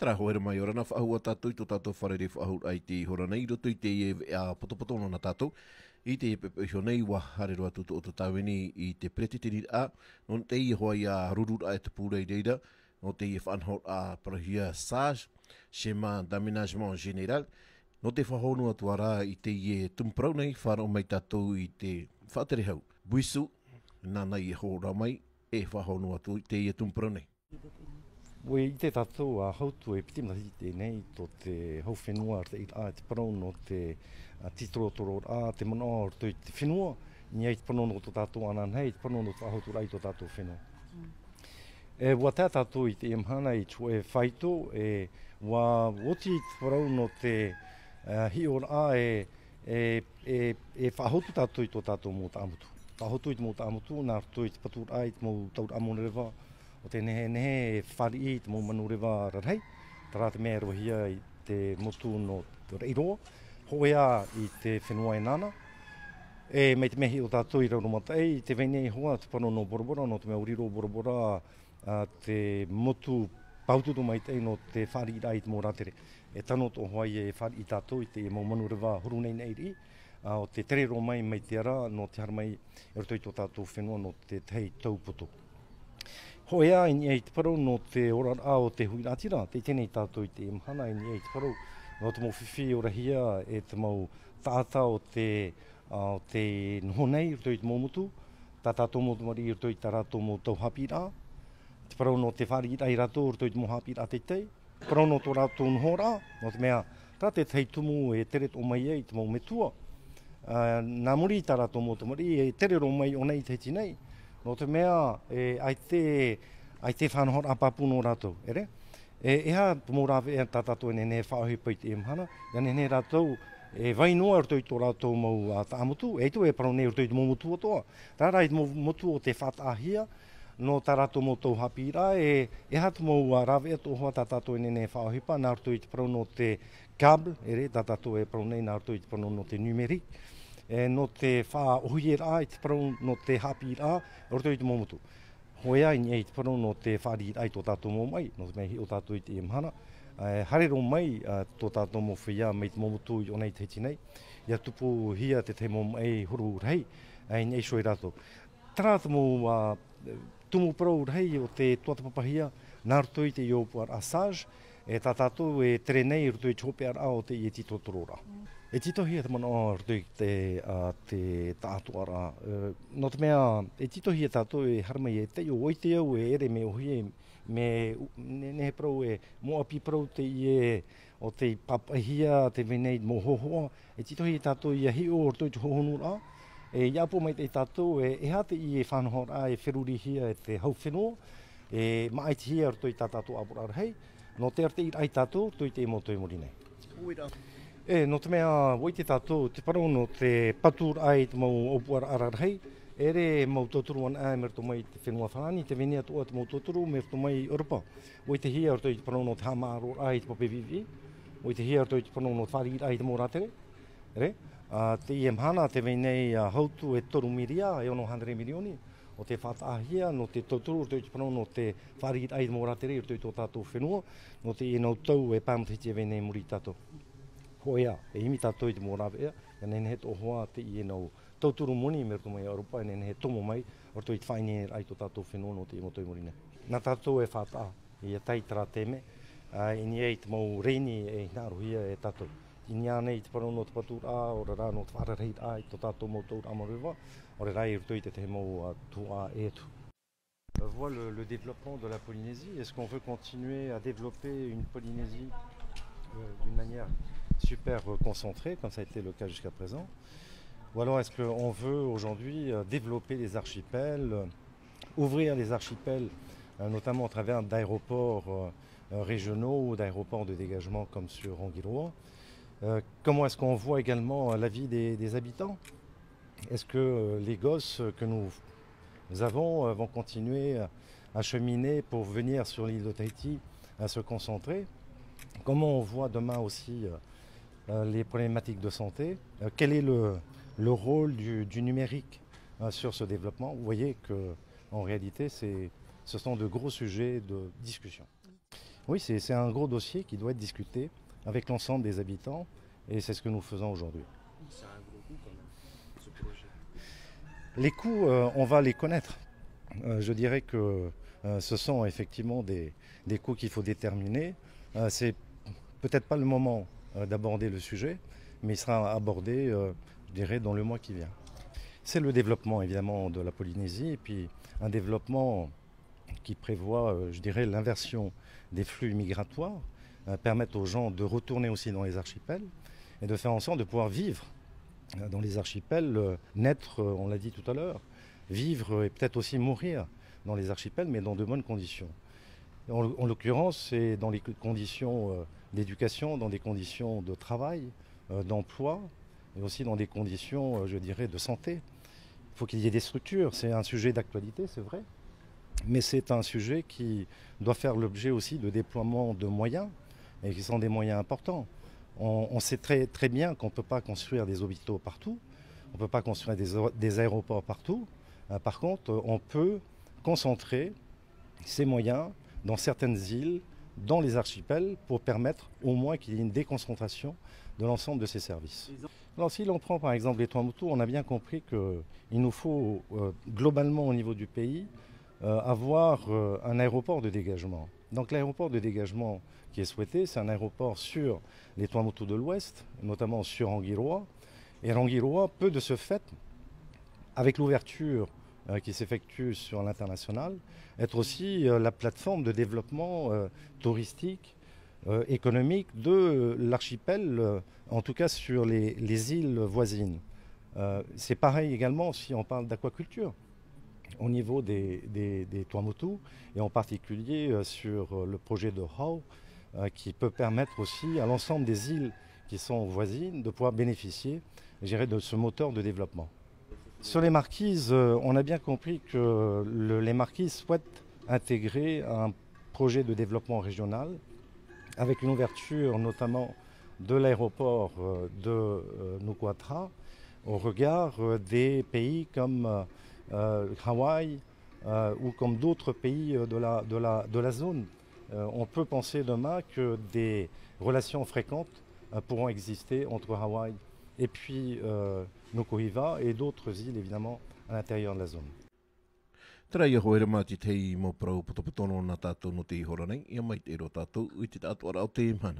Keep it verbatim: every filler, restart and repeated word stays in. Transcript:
Tara hoera mai, ora na faʻahou ā tātou i tō tātou fārerei faʻahou raʻa i te hora nei, i roto i teie veʻa potopoto nō na tātou. I teie poʻipoʻi iho nei, ʻua haere roa atu tō ʻoutou tāvini i te peretiteniraʻa, nō teie hoʻi ia ruru raʻa e te pūrei reira, nō teie faʻanahoraʻa parauhia SAGE, Schéma d'Aménagement Général, nō te faʻahonu atu ra i teie tumu parau nei, faʻaroʻo mai tātou i te faʻatere hau. Buisu, nāna i hōroʻa mai, e faʻahonu atu i teie tumu parau nei. ʻUa ʻite tātou, ā, hautu e piti matahiti teie nei, tō te hau fenua, te ʻīraʻa, te parau nō te, ā, tītorotororaʻa, te manaʻo roto i te fenua, i niʻa i te parau nō tō tātou ananahi, te parau nō te faʻahotu raʻa i tō tātou fenua. Mm. E, ʻua tae tātou i teie mahana i te hōʻē faito, e, ʻua oti te parau nō te, ā, hiʻoraʻa e, e, e, e faʻahotu tātou i tō tātou mau taʻamotu. Faʻahotu i te mau taʻamotu, nā roto i te paturaʻa i te mau tauraʻa manureva, ʻo tē nehenehe e fāriʻi i te mau manureva rarahi, terā te mea e ravehia i te motu nō Raʻiroa, hōʻē ā i te fenua e nāna. E, mai te mea hiʻo tātou i Rauromataʻi, i te vai nei hoʻi te parau nō Bora Bora, nō te mea ʻua riro Bora Bora, ā, te motu pāutuutu maitaʻi nō te fāriʻiraʻa i te mau rātere. E tano atoʻa hoʻi e fāriʻi tātou i te mau manureva huru nei nei riʻi, ā, ʻo tē tere roa mai, mai te ara, nō te haere mai i roto i tō tātou fenua nō te tahi taupoto. Hōʻē ā i niʻa i te parau nō te oraraʻa o te huiraʻatira, tē ʻite nei tātou i teie mahana i niʻa i te parau nō te mau fifi i orahia e te mau taʻata o te, ā, o tē noho nei i roto i te mau motu, tā tātou mau tamariʻi i roto i tā rātou mau tau haʻapiʻiraʻa, te parau nō te fāriʻiraʻa ia rātou i roto i te mau haʻapiʻiraʻa teitei, parau nō tō rātou nohoraʻa, nō te mea, terā te tahi tumu e tere atoʻa mai ai te mau metua, ā, nā muri i tā rātou mau tamariʻi, e tere roa mai i ʻō nei i Tahiti nei, nō te mea, e, ʻaita, ʻaita faʻanahoraʻa pāpū nō rātou, ʻere? E, e aha te mau rāveʻa tā tātou e nehenehe e faʻaʻohipa i teie mahana, ʻia nehenehe rātou e vai noa i roto i tō rātou mau, ā, taʻamotu, e ʻaita e parau nei i roto i te mau motu atoʻa, terā rā i te mau motu o tē faʻataʻahia, nō tā rātou mau tau haʻapiʻiraʻa, e, e aha te mau, ā, rāveʻa atoʻa hoʻi tā tātou e nehenehe e faʻaʻohipa, nā roto i te parau nō te câble, ʻere, tā tātou e parau nei nā roto i te parau nō te numérique, e, nō te faʻaʻohiparaʻa i te parau nō te haʻapiʻiraʻa, i roto i te mau motu. Hōʻē ā i niʻa i te parau nō te fāriʻiraʻa i tō tātou mau maʻi, nō te mea hiʻo tātou i teie mahana, e, haere roa mai, ā, tō tātou mau feiā mai te mau motu i ʻō nei i Tahiti nei, ʻia tupuhia te tahi mau maʻi huru rahi, ā, i niʻa iho ia rātou. Terā te mau, ā, tumu parau rahi o tē tuatāpapahia nā roto i teie ʻōpuaraʻa SAGE, e tā tātou e tere nei i roto i te hopeʻaraʻa o teie tītorotororaʻa. E tītauhia te manaʻo i roto i te, ā, te taʻatoʻaraʻa. E, nō te mea, e tītauhia tātou e haere mai e taiʻo, ʻua ʻite au e ʻere mea ʻōhie, mea, nehenehe parau e, mau ʻapi parau teie, ʻo tē pāpaʻihia, tē vai nei mau hōhoʻa, e tītauhia tātou ʻia hiʻo i roto i te hōhonuraʻa, e, ʻia ʻāpoʻo maitaʻi tātou, e, e aha teie faʻanahoraʻa e ferurihia e te hau fenua, e, māʻitihia i roto i tā tātou ʻāpoʻoraʻa rahi, nō te arataʻiraʻa ia tātou, i roto i teie mau tau i muri nei. E, nō te mea, ʻua ʻite tātou, te parau nō te paturaʻa i te mau ʻōpuaraʻa rarahi, e ʻere mau tauturu anaʻe mai roto mai i te fenua Farāni, tē vai nei atoʻa te mau tauturu mai roto mai i ʻEuropa. ʻUa ʻitehia i roto i te parau nō te haʻamāʻaroraʻa i te pape viʻiviʻi, ʻua ʻitehia i roto i te parau nō te fāriʻiraʻa i te mau rātere, ʻere? Ā, teie mahana, tē vai nei, ā, hautu e toru miria, e ono hānere mirioni, ʻo tē faʻataʻahia, nō te tauturu, i roto i te parau nō te fāriʻiraʻa i te mau rātere, i roto i tō tātou fenua, nō teie nau tau e pae matahiti e vai nei i muri ia tātou. Hōʻē ā, e imi tātou i te mau rāveʻa, ʻia nehenehe atoʻa hoʻi teie nau tauturu moni mai roto mai i ʻEuropa, e nehenehe e tomo mai, i roto i te faʻaineineraʻa i tō tātou fenua nō teie mau tau i muri nei. Nā tātou e faʻataʻa, ʻia tae i terā taime, ā, i niʻa i te mau rēni e hinaʻarohia e tātou. I niʻa ānei i te parau nō te paturaʻa, ʻaore rā nō te faʻararahiraʻa i tō tātou mau tauraʻa manureva, ʻaore rā i roto i te tahi mau, ā, tuhaʻa ʻē atu. On voit le, le développement de la Polynésie. Est-ce qu'on veut continuer à développer une Polynésie, euh, d'une manière super, euh, concentrée, comme ça a été le cas jusqu'à présent ? Ou alors est-ce qu'on veut aujourd'hui, euh, développer les archipels, euh, ouvrir les archipels, euh, notamment au travers d'aéroports, euh, euh, régionaux ou d'aéroports de dégagement comme sur Rangiroa ? Euh, comment est-ce qu'on voit également, euh, la vie des, des habitants ? Est-ce que, euh, les gosses que nous avons, euh, vont continuer à, à cheminer pour venir sur l'île de Tahiti, à se concentrer ? Comment on voit demain aussi, euh, euh, les problématiques de santé ? Euh, quel est le, le rôle du, du numérique, euh, sur ce développement ? Vous voyez que, en réalité, c'est, ce sont de gros sujets de discussion. Oui, c'est, c'est un gros dossier qui doit être discuté avec l'ensemble des habitants et c'est ce que nous faisons aujourd'hui. C'est un gros coup quand même, ce projet. Les coûts, euh, on va les connaître. Euh, je dirais que euh, ce sont effectivement des, des coûts qu'il faut déterminer. Euh, c'est peut-être pas le moment euh, d'aborder le sujet, mais il sera abordé, euh, je dirais, dans le mois qui vient. C'est le développement évidemment de la Polynésie et puis un développement qui prévoit, euh, je dirais, l'inversion des flux migratoires, euh, permettre aux gens de retourner aussi dans les archipels et de faire en sorte de pouvoir vivre euh, dans les archipels, euh, naître, euh, on l'a dit tout à l'heure, vivre et peut-être aussi mourir dans les archipels, mais dans de bonnes conditions. En, en l'occurrence, c'est dans les conditions euh, d'éducation, dans des conditions de travail, euh, d'emploi, et aussi dans des conditions, euh, je dirais, de santé. Il faut qu'il y ait des structures. C'est un sujet d'actualité, c'est vrai, mais c'est un sujet qui doit faire l'objet aussi de déploiement de moyens, et qui sont des moyens importants. On, on sait très, très bien qu'on ne peut pas construire des hôpitaux partout, on ne peut pas construire des, des aéroports partout. Euh, par contre, on peut concentrer ces moyens dans certaines îles, dans les archipels, pour permettre au moins qu'il y ait une déconcentration de l'ensemble de ces services. Alors, si l'on prend par exemple les Tuamotu, on a bien compris qu'il nous faut euh, globalement au niveau du pays euh, avoir euh, un aéroport de dégagement. Donc l'aéroport de dégagement qui est souhaité, c'est un aéroport sur les Tuamotu de l'Ouest, notamment sur Rangiroa. Et Rangiroa peut de ce fait, avec l'ouverture euh, qui s'effectue sur l'international, être aussi euh, la plateforme de développement euh, touristique, euh, économique de l'archipel, euh, en tout cas sur les, les îles voisines. Euh, c'est pareil également si on parle d'aquaculture au niveau des, des, des Tuamotu, et en particulier euh, sur euh, le projet de Hau, euh, qui peut permettre aussi à l'ensemble des îles qui sont voisines de pouvoir bénéficier, je dirais, de ce moteur de développement. Sur les marquises, euh, on a bien compris que le- les marquises souhaitent intégrer un projet de développement régional avec une ouverture notamment de l'aéroport euh, de euh, Nuku'alofa au regard euh, des pays comme euh, euh, Hawaï euh, ou comme d'autres pays euh, de la, de la, de la zone. Euh, on peut penser demain que des relations fréquentes euh, pourront exister entre Hawaï et puis euh, Nuku'alofa et d'autres îles évidemment à l'intérieur de la zone. Terā ia hoʻi rā mātou i te hei mau parau potopoto nō tātou nō te ihora nei, ia maitaʻi roa tātou i te taʻatoʻaraʻa o te mahana.